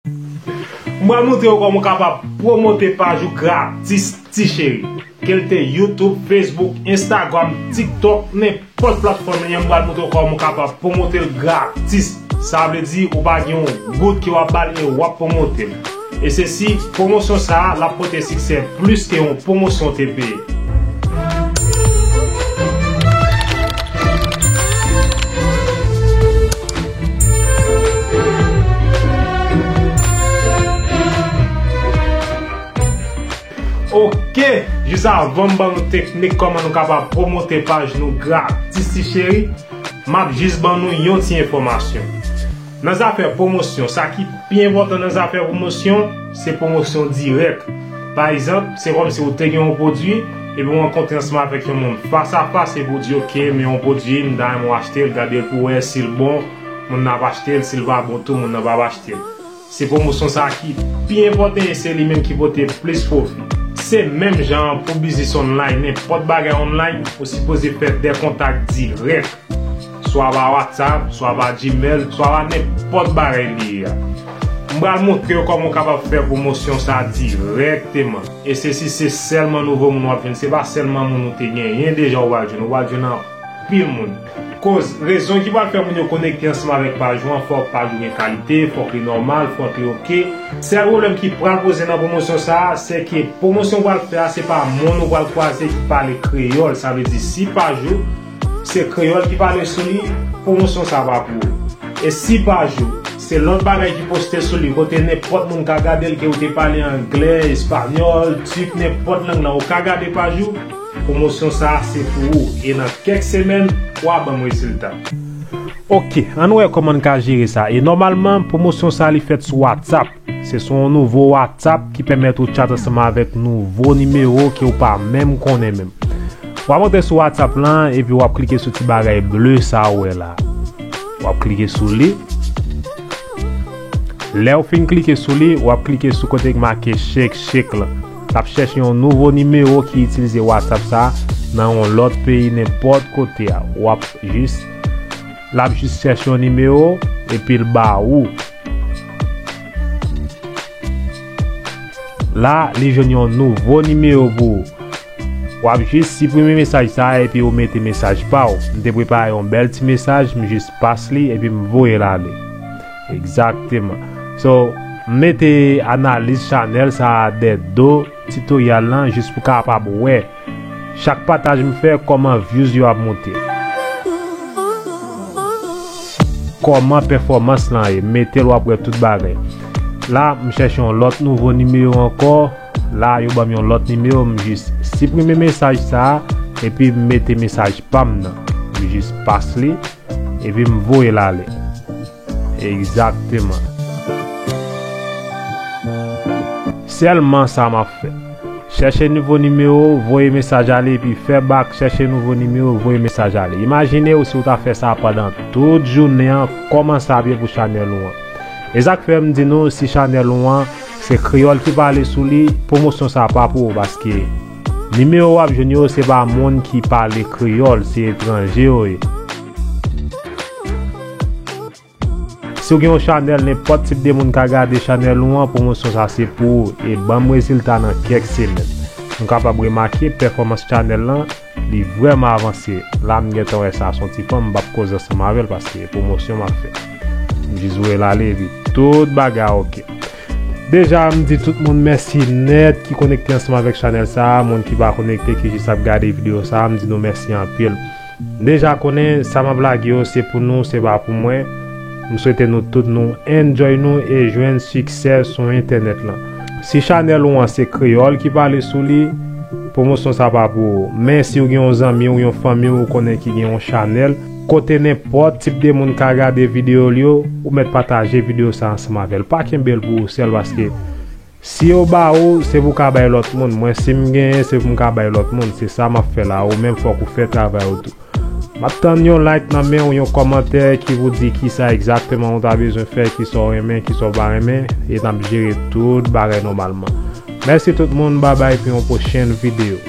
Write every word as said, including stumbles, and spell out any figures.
M pral montre w kòman w kapab pwomote paj ou gratis, ti cheri. Ke l te YouTube, Facebook, Instagram, TikTok, nenpòt platfòm li ye, m pral montre w kòman w kapab pwomote l gratis. Sa vle di ou pa gen yon goud ke w ap ba l e w ap pwomote l. E se si pwomosyon sa a, l ap pote siksè plis ke yon pwomosyon w te peye. Ok, jis avan m ban nou teknik kòman nou kapab pwomote paj nou gratis, ti cheri, m ap jis ban nou yon ti enfòmasyon. Nan zafè pwomosyon, sa ki pi enpòtan nan zafè pwomosyon, se pwomosyon dirèk. Pa egzanp, se kòmsi ou te gen yon pwodui, epi w rankontre ansanm avèk yon moun fas a fas, epi w di, "Ok, men yon pwodui, m ta renmen w achte l, gade l pou w wè si l bon, moun nan ap achte l, si l pa bon tou, moun nan p ap achte l." Se pwomosyon sa a ki pi enpòtan e se li menm ki pote plis pwofi. Se menm jan an pou biznis online, nenpòt bagay online, ou sipoze fè de kontak dirèk. Swa pa WhatsApp, swa pa Gmail, swa pa nenpòt bagay li ye a. M pral montre w kòman w kapab fè pwomosyon sa a dirèkteman. E se si se sèlman nouvo moun w ap jwenn, se pa sèlman moun ou te genyen deja ou pral jwenn, ou pral jwenn anpil moun. Koz, rezon ki pral fè moun yo konekte ansanm avèk paj ou an, fòk paj ou gen kalite, fòk li nòmal, fòk li oke. Sèl pwoblèm ki pral poze nan pwomosyon sa a, se ke pwomosyon w pral fè a, se pa moun ou pral kwaze ki pale kreyòl. Sa vle di, si paj ou se kreyòl ki pale sou li, pwomosyon sa a pa pou ou. E si paj ou se lòt bagay ki poste sou li, kote nenpòt moun ka gade l, ke ou te pale anglè, espanyòl, tik, nenpòt lang nan, ou ka gade paj ou, pwomosyon sa a se pou ou. E nan kèk semèn, w a ban m rezilta. Ok, ann wè kòman n ka jere sa. E nòmalman, pwomosyon sa a li fèt sou WhatsApp. Se sou yon nouvo WhatsApp ki pèmèt ou tchat ansanm avèk nouvo nimewo ke w pa menm konnen menm. W ap antre sou WhatsApp lan, epi w ap klike sou ti bagay ble sa a ou wè la. W ap klike sou li. Lè w fin klike sou li, w ap klike sou kote k make chek, chek lan. L ap chèche yon nouvo nimewo ki itilize WhatsApp sa a nan yon lòt peyi, nenpòt kote a. W ap jis, l ap jis chèche yon nimewo, epi l ba ou. La, li jwenn yon nouvo nimewo pou ou. W ap jis siprime mesaj sa a epi ou mete mesaj pa w. M te prepare yon bèl ti mesaj, m jis pas li epi m voye l ale. Egzakteman. So, m mete analiz chanèl sa a dèdo titoryal lan jis pou kapab wè chak pataj m fè, kòman views yo ap monte. Kòman pèfòmans lan ye? Mete l, w ap wè tout bagay. La, m chèche yon lòt nouvo nimewo ankò. La, yo ban m yon lòt nimewo, m jis siprime mesaj sa a, epi m mete mesaj pa m nan. M jis pas li, epi m voye l ale. Egzakteman. Sèlman sa m ap fè. Chèche nouvo nimewo, voye mesaj ale, epi fè bak, chèche nouvo nimewo, voye mesaj ale. Imajine w si w ta fè sa pandan tout jounen an, kòman sa ap ye pou chanèl ou an. E sa k fè m di nou, si chanèl ou an, se kreyòl ki pale sou li, pwomosyon sa pa pou ou, paske nimewo w ap jwenn yo, se pa moun ki pale kreyòl, se etranje yo ye. Si w gen yon chanèl, nenpòt tip de moun ka gade chanèl ou an, pwomosyon sa se pou ou, e ban m rezilta nan kèk semèn. Nou kapab remake pèfòmans chanèl lan, li vrèman avanse. La, m gentan wè sa, se yon ti fanm, m p ap koze ansanm avè l paske pwomosyon m ap fè. M jis voye l ale, epi tout bagay oke. Deja, m di tout moun mèsi nèt ki konekte ansanm avèk chanèl sa a, moun ki pa konekte, ki jis ap gade videyo sa a, m di nou mèsi anpil. Deja konnen sa m ap lage yo se pou nou, se pa pou mwen. M swete nou tout nou enjoy nou e jwenn siksè sou entènèt lan. Si chanèl ou an se kreyòl ki pale sou li, pwomosyon sa pa pou ou. Men si w gen yon zanmi w, yon fanmi w ou konnen ki gen yon chanèl, kote nenpòt tip de moun ka gade videyo l yo, ou mèt pataje videyo sa ansanm avè l. Pa kenbe l pou ou sèl paske si yo ba ou, se pou w ka bay lòt moun. Mwen, si m genyen, se pou m ka bay lòt moun. Se sa m ap fè la. Ou menm, fòk ou fè travay ou tou. M ap tann yon like nan men w, yon kòmantè ki pou di kisa egzakteman ou ta bezwen fè, kisa w renmen, kisa w pa renmen, e n ap jere tout bagay nòmalman. Mèsi tout moun, babay pou yon pwochèn videyo.